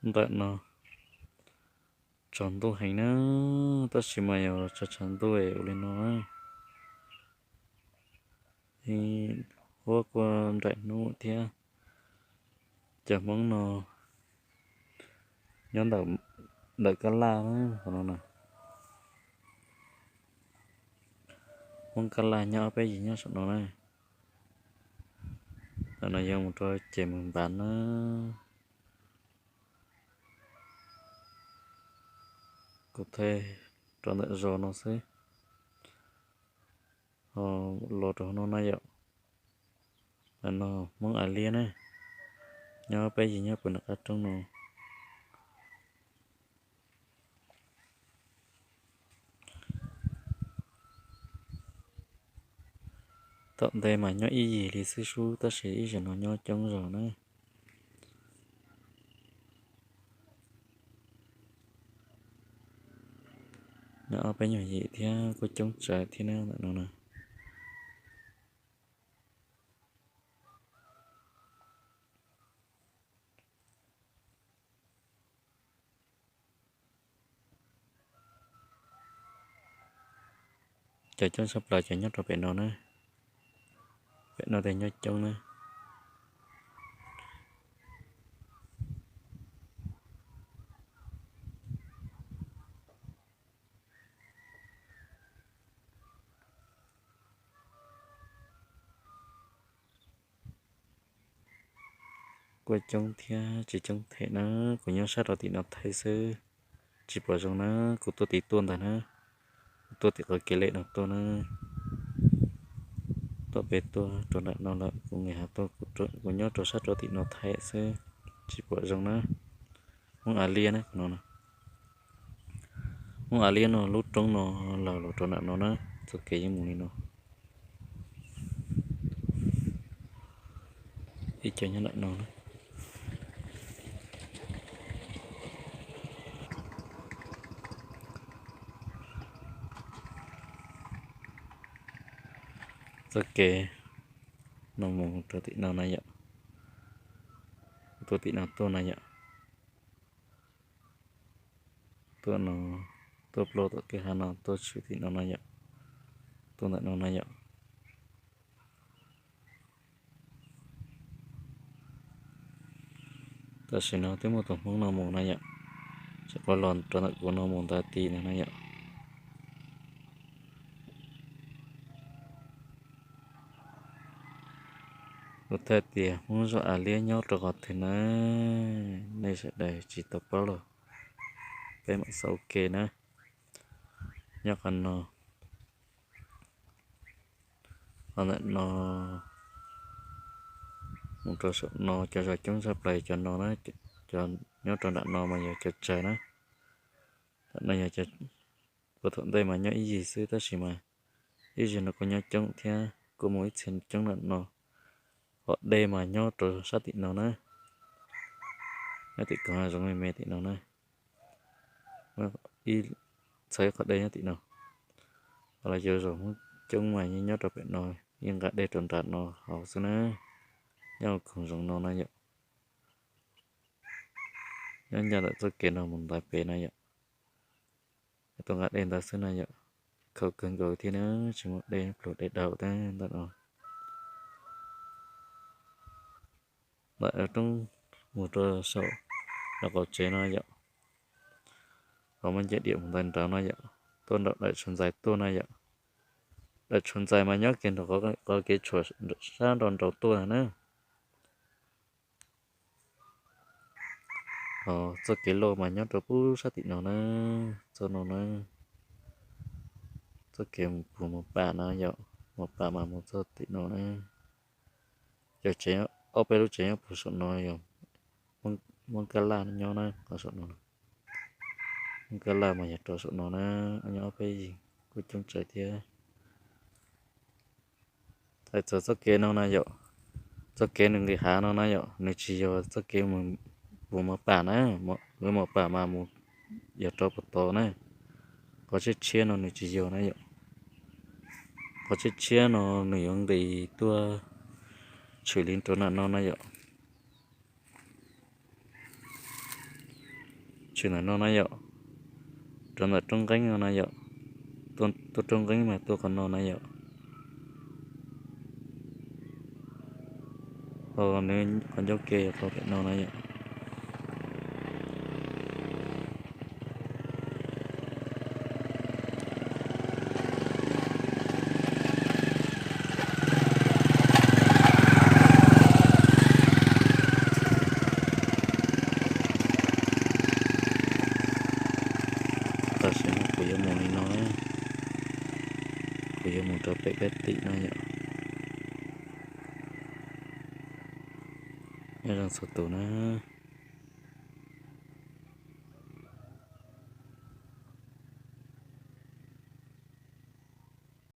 Ntawm no tsaus ntuj heev na, tab sis mas yog tsaus tsaus ntuj es ua li no na. Huab kuj nraim hnub thiab. Cov Hmoob no nyob ntawm Kab Laj na, qhov no na. Hmoob Kab Laj nyob ob peb yim nyob saum no na. Ntawm no yog mus rau ces mus npav na. Kuv thaij rau ntawm zos no xwb, ho los rau hauv no na yom. Ntawm no Hmoob As Liab na, nyob peb yig nyob puag nram qab roob no. Tom ntej mas nyob ib yig li xwb sub, tab sis ib zaug no nyob coob zog na. Nyob ob peb nyuag yim thiab kuj coob tsawv thiab na ntawm no na. Cov coob tshaj plaws cov nyob rau pem no na. Pem no tej nyob coob na. Kuj coob thiab tsis coob them na, kuv nyob sab rau tim no thaij xwb, tsis pom zoo na, kuv tuaj tim tuaj ntag na, kuv tuaj tim qhov kev lem no tuaj na, tuaj pem tuaj rau nram no lawm, kuv nqis hav tuaj, kuv nyob rau sab rau tim no thaij xwb, tsis pom zoo na. Hmoob As Liab na, Hmoob As Liab no lub roob no laug los rau nram no na, txoj kev yeej mus li no. Ib co nyob nram no na. Txoj kev no mus rau tim no na yom. Tuaj tim no tuaj na yom. Tuaj no, tuaj plaub tom kwj ha no tuaj tshwm tim no na yom. Tuaj ntawm no na yom. Tam sim no twb muaj tus Hmoob no mus na yom. Tsis quav los rau ntawm kuv no mus ntav ti no na yom. Kuv thaij tias Hmoob zos As Liab nyob rau qhov twg na, nej sawv daws tsis tau paub los peb mam xauj ua ke na. Nyob qhov no, qhov ntawm no mus rau saum no cov zos coob tshaj plaws cov no na, cov nyob rau nram no mas yog cov tsawg na. Nram no yog cov, puag thaum ntej mas nyob ib yig xwb tab sis mas ib zaug no kuj nyob coob thiab, kuj mus ib txhia coob nram no. Qhov dej mas nyob rau sab tim no na, nyob tim koog hav zoov me me tim no na. Ib txhais qhov dej nyob tim no, los yog zos Hmoob coob mas yeej nyob rau pem no, yeej nqa dej rau nram no haus xwb na. Nyob koog zoov no na yom. Nyob ncaj ntawm txoj kev no mus ntav pem na yom. Tuaj nqa dej ntawd xwb na yom. Khaum kawg nkaus thiab na, tsis muaj dej pluag dej daug thiab ntawm no. Ntawm roob mus rau saum lawv qaum tsev no yom. Qhov muaj ncej diam mus ntawd nraud no yom. Tuaj nraum dawm tshuav ntxais tuaj na yom. Dawm tshuav ntxais mas nyob kiag nraum qhov kev tshuam sab nraud nraud tuaj na. Txoj kev loj mas nyob rau pub sab tim no na, txoj no na, txoj kev mus puag Mos Pam no yom, Mos Pam mas mus txoj tim no na. Cov tsev, ob peb lub tsev nyob puag saum no yog Hmoob Kab Laj nyob na, qhov saum no. Hmoob Kab Laj mas yog rau saum no na, nyob ob peb yig kuj coob tsawg thiab. Hais txog txoj kev no na yom, txoj kev nws nqis hav no na yom, nws tsis yog txoj kev mus puag Mos Pam na, lub Mos Pam mas mus yog rau puag tod na. Qhov tshiab tshiab no nws tsis yog na yom. Qhov tshiab tshiab no nws yuav nqis tuaj tshwm li rau nram no na yom. Tshwm ntawm no na yom, rov ntawm roob nqeeb no na yom, tuaj roob nqeeb mas tuaj qhov no na yom. Ho nws qhov ncauj ke yog qhov pem no na yom. Tam sim no kuv yuav mus li no na, kuv yuav mus rau pem kab tim no yom. Nyob zoo txhua tus na.